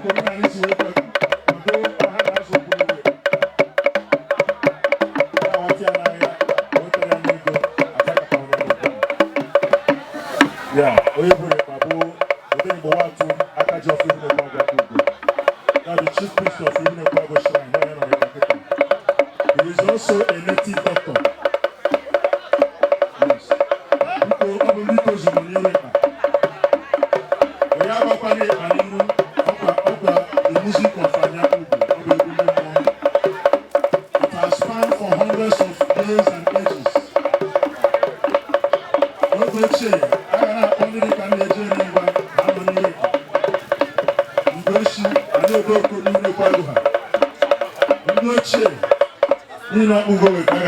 Ka omenala si wee kwado ọha na-azụ okwu n'igwe. Ya aghọta ya n'ahịa, wetara ya n'ego, ajakọta ya n'ego. Ya onye bụrụ ịkpa bụ Odenigbo Watu aka ji ọfọ Ibunekwe Agụ aka ugo. Ya the chief priest of Ibunekwe Agụ Shrine, onye nọ n'ịkpa kịta. He is also a native doctor. Yes. Biko, ọ bụ ndị tozuru n'iru ịkpa. Onye agbakwana ịkpa n'iru, ọkwa the music of Anyaka Ugo, ọ bụ egwu ndị mmụọ. It has spanned for hundreds of years and ages. Oge ochie, a ga na-akpọ ndị dịka ndị eji eme ngwa ha nọ n'iru ịkpa. Mgbe echi, a na-ebe oko n'iru ekwe agụ ha. Ndị ochie niile ọkpụgo wetara.